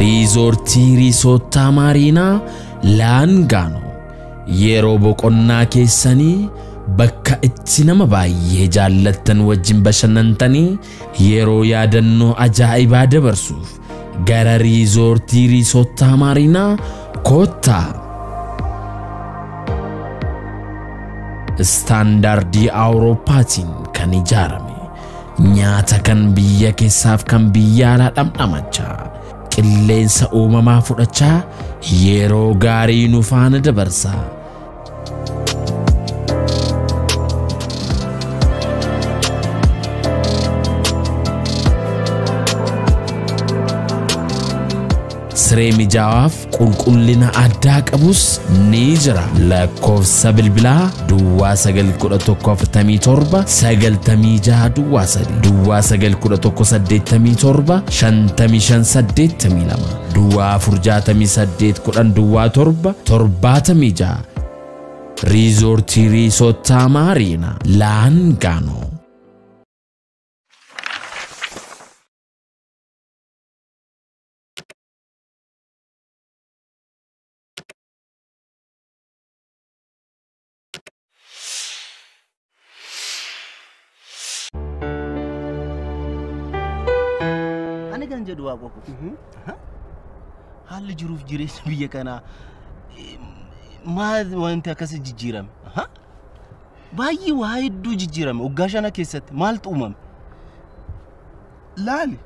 Riizoortii Riisoottaa Maariinaa Laangaanoo yeroo boqonnaa keessanii bakka itti nama baay'ee jaallattan wajjin bashannantanii yeroo yaadannoo ajaa'ibaa dabarsuuf gara Riizoortii Riisoottaa Maariinaa koottaa. Istaandaardii Awurooppaatiin kan ijaarame nyaata kan biyya keessaaf kan biyya alaa dhamdhamachaa qilleensa uumamaa fudhachaa yeroo gaarii nu faana dabarsaa. Siree mijaawaaf qulqullina addaa qabus ni jira. Lakkoofsa bilbilaa Duwwaa 91147 96 Duwwaa 3 Duwwaa 91187 5582 Duwwaa 468 10 Duwwaa 7 76. Riizoortii Riisoottaa Maariinaa Laangaanoo. Ani kan jedhu Waaqa koo. Haalli jiruuf jireenya biyya kanaa maal wanti akkasii jijjiirame? Baay'ee waa hedduu jijjiirame. Waggaa shana keessatti maaltu uumame? Laali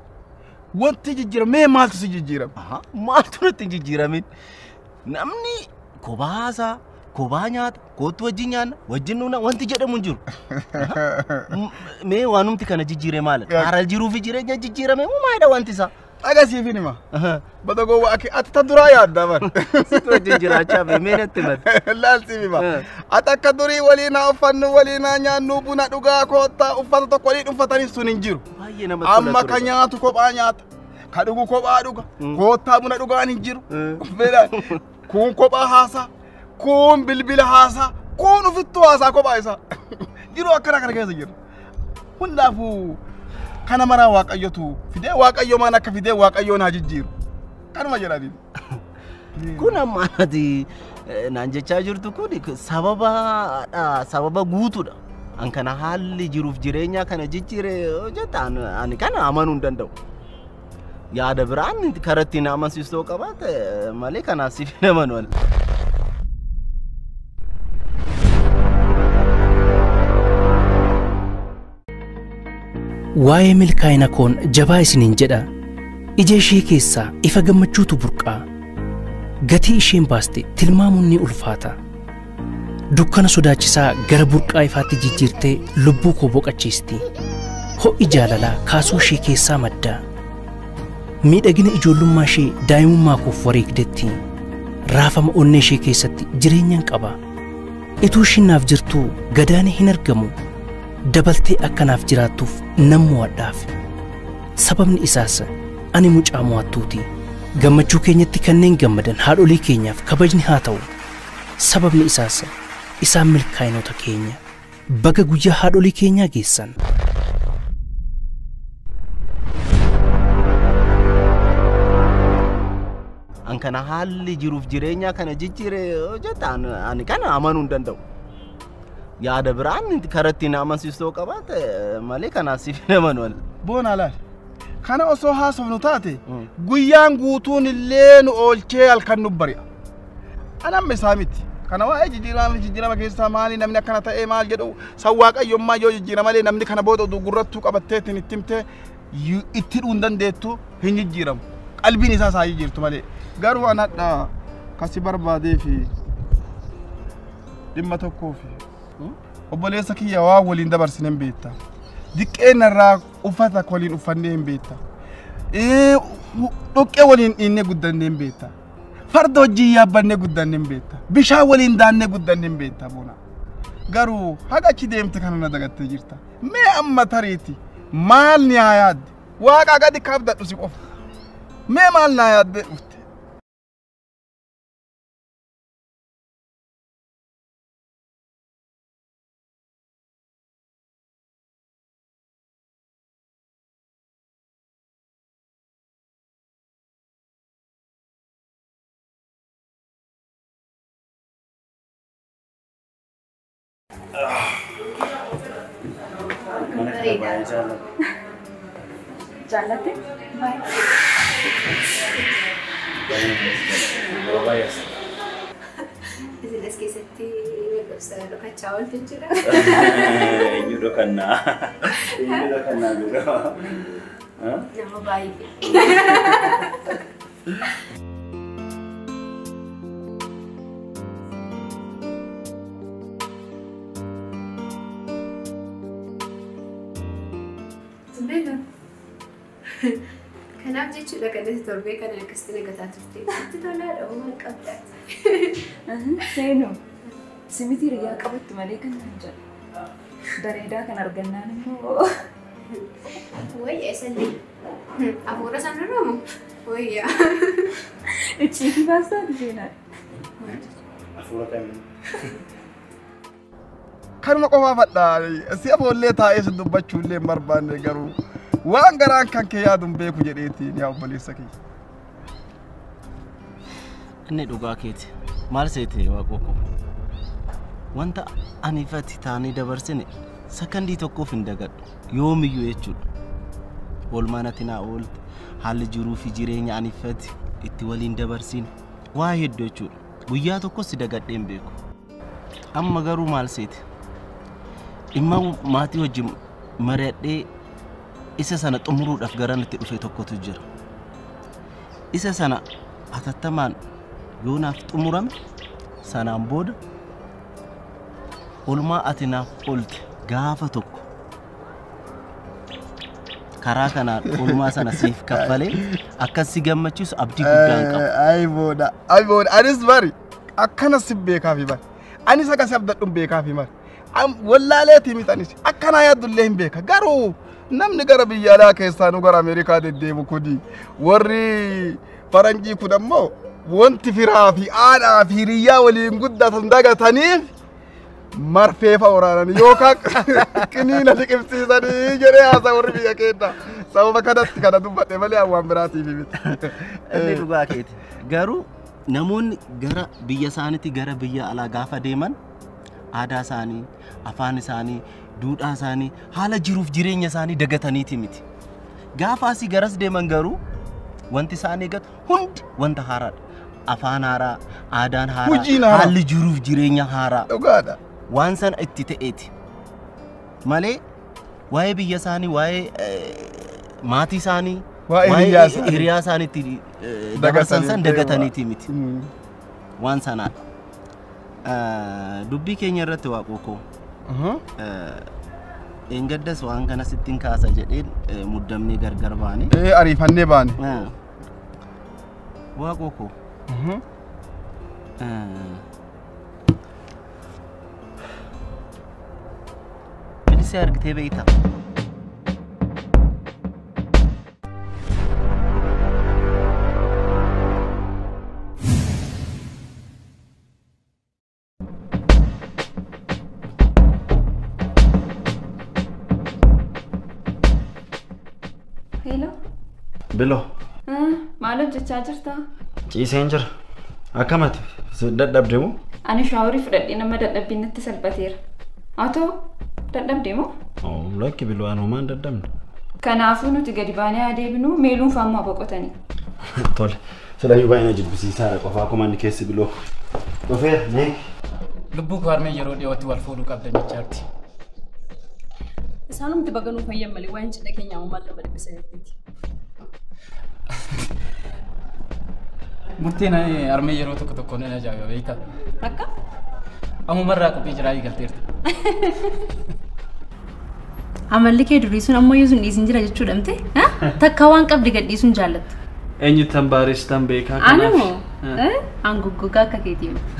wanti jijjiirame maaltu si jijjiirame? Maaltu natti hin jijjiiramin? Namni kophaa kophaa nyaata, kootu wajjin nyaanna, wajjin nuuna wanti jedhamu hin jiru. Mee waanumti kana jijjiire maali? Haala jiruu fi jireenya jijjiirame moo maalidha wanti isaa? Dhagasiif hin hima. Bada gowwaa ati ta duraa yaadda bar. Situ wajjin jiraachaa bee mee natti himate? Laal siif hima. Ati akka durii waliin haa uffannu, waliin haa nyaannu, buna dhugaa koottaa uffata tokko waliin uffatanii sun hin jiru. Baay'ee namatti tola Amma ka nyaatu kophaa nyaata. Ka dhugu kophaa dhuga. Koottaa buna dhugaan hin jiru. Kun kophaa haasaa. Kun bilbila haasaa. Kun ofittuu haasaa kophaa isaa. Jiru akkana kana keessa jiru. Hundaafuu kana maraa Waaqayyotu fidee Waaqayyo maan akka fidee Waaqayyoon haa jijjiiru. Kanuma jedhaniin. Kun amma ati naan jechaa jirtu kun sababa guutuudha. An kana haalli jiruuf jireenya kana jijjiire jetta ani kana amanuu hin danda'u. Yaada biraan karaa ittiin amansiistoo qabaate malee kanaaf siif hin amanu. Waa'ee milkaa'ina koon jabaa isiniin jedha. Ija ishee keessaa ifa gammachuutu burqaa. Gatii isheen baaste tilmaamuun ni ulfaata. Dukkana sodaachisaa gara burqaa ifaatti jijjiirtee lubbuu koo boqochiisti. Ho'i jaalalaa kaasuu ishee keessaa madda. Miidhagina ijoollummaa ishee daa'imummaa koof wareegdetti. Raafama onnee ishee keessatti jireenyaan qaba. Ituu ishiin naaf jirtuu gadaanee hin argamu. Dabaltee akkanaaf jiraattuuf nan mo'adhaaf. Sababni isaas ani mucaa mo'attuuti. Gammachuu keenyatti kanneen gammadan haadholii keenyaaf kabajni haa ta'u. Sababni isaas isaan milkaa'inoota keenya. Baga guyyaa haadholii keenyaa geessan. An kana haalli jiruuf jireenya kana jijjiire jetta ani kana amanuu hin danda'u. Yaada biraan karaa ittiin amansiistoo qabaate malee kanaaf siif hin amanu. Boona laal. Kana osoo haasofnu taate guyyaan guutuun illee nu oolchee halkan nu bari'a. Ani amma isaa miti. Kana waa'ee jijjiirama keessaa maali namni akkana ta'ee maal jedhu san Waaqayyummaa yoo jijjiira malee namni kana booda oduu gurrattuu qabattee ittiin itti himtee itti hidhuu hin dandeettu hin jijjiiramu. Qalbiin isaas haa jijjiirtu malee. Garuu an hadha kasi barbaadee fi dhimma tokkoo fi obboleessa kiyya waa waliin dabarsine hin beekta. Diqqeen irraa uffata waliin uffannee hin beekta. Dhoqqee waliin dhiinnee guddannee hin beekta. Farda wajjin yaabbannee guddannee hin beekta. Bishaan waliin daannee guddannee hin beekta boona. Garuu haga achi deemte kana na dagattee jirta. Mee amma tariiti maal ni haa yaadde? Waaqa gadi kaabdadhu si qofa. Mee maal naa yaaddee dhufte? Mana kana baay'ee jaalladha. Jaallatte? Baay'ee. Yeroo baay'ee. Isin as keessatti lakkoofsa dhokachaa ooltu jechuudha. Eenyu dhokannaa? Eenyu dhokannaa biroo? Nama baay'ee. Beekan. Kanaaf jechuudha kan ati torbee kana akkasitti nagataa turte. Itti tolaadha uumaa qabdaati. Seenuu simiti hiriyaa qabattu malee kan nan jedhu. Bareedaa kan argannaan immoo. Wayya isallee. Hafuura sana irraa wayya. Icciitii baastaati seenaa. Hafuura kamiin? Kanuma qofaafadha. Si afoollee taa'ee si dubbachuullee hin barbaanne garuu waan garaan kan kee yaadu hin beeku jedheetiin yaa obboleessa kiyya. Inni dhugaa keeti. Maal seete waaqoo koo? Wanta ani fati taanee dabarsine sakandii tokkoof hin dagadhu. Yoomiyyuu jechuudha. Oolmaan ati naa oolte haalli jiruu fi jireenya ani fati itti waliin dabarsine waa hedduu jechuudha. Guyyaa tokkos si dagadhee hin beeku. Amma garuu maal seete? Dhimma maatii wajjin mari'adhee isa sana xumuruudhaaf gara natti dhufe tokkotu jira. Isa sana hatattamaan yoo naaf xumurame sanaan booda oolmaa ati naaf oolte gaafa tokko karaa kanaan oolmaa sana siif kaffalee akkas si gammachiisu abdii guddaan qaba. Ay booda, ay booda, anis bari akkana si beekaafi bari. Anis akka si abdadhuun beekaafi bari. Wallaaleetii miti anis akkanaa yaaddullee hin beeka garuu namni gara biyya alaa keessaa nu gara Ameerikaa deddeemu kuni warri faranjii kun ammoo wanti firaa fi aadaa fi hiriyyaa waliin guddatan dagataniif marfee fa'a waraananii yookaan qiniina liqimsiisanii jedhee haasa warri biyya keenya. Sababa kanatti kana dubbadhe malee waan biraatiif miti. Inni dhugaa keeti. Garuu namoonni gara biyya isaaniitti gara biyya alaa gaafa deeman aadaa isaanii, afaan isaanii, duudhaa isaanii, haala jiruuf jireenya isaanii dagataniiti miti. Gaafa asii garas deeman garuu wanti isaan eeggatu hundi wanta haaraadha. Afaan haaraa, aadaan haaraa, haalli jiruuf jireenya haaraa. Dhugaadha. Waan sana itti ta'eeti. Malee waa'ee biyya isaanii, waa'ee maatii isaanii, waa'ee hiriyaa isaaniitti dabarsan san dagataniiti miti. Waan sanaadha. Dubbii keenya irratti waaqoo koo. Engaddas waan kana sittiin kaasa jedheen muddamnee gargar baane. Ariifannee baane. Waaqoo koo. Bilisee argitee beektaa? Hello. Bilo. Maal hojjechaa jirta? Ciiseen jira. Akkamati? Dadhabde moo? Ani shaaworii fudhadhee nama dadhabbiin natti salphateera. Atoo dadhabde moo? Lakki Bilo ani homaa hin dadhabne. Kanaafuu nuti gadi baanee adeemnu meeluun faammaa boqotanii. Tole. Silayyuu baay'ee na jibbisiisaadha qofaa akkuma inni keessi Bilo. Dhufeera mee? Lubbuu koo harmee yeroo dhiyootti wal fuudhuu qabda jechaarti. Isaanumti baganuu fayyan malee waa'een cidha keenyaa maal nama dhibbisa jetteeti. Murteen harmee yeroo tokko tokko nan ajaa'iba beektaa? Akka? Ammumarraa qophii jiraa eegalteerta. Amalli kee durii sun ammayyuu sun dhiisin jira jechuudha miti? Takka waan qabdi gadhiisuun jaallattu. Eenyutti tan baareessitan beekaa kanaaf. Ani moo? An goggogaa akka keetii miti.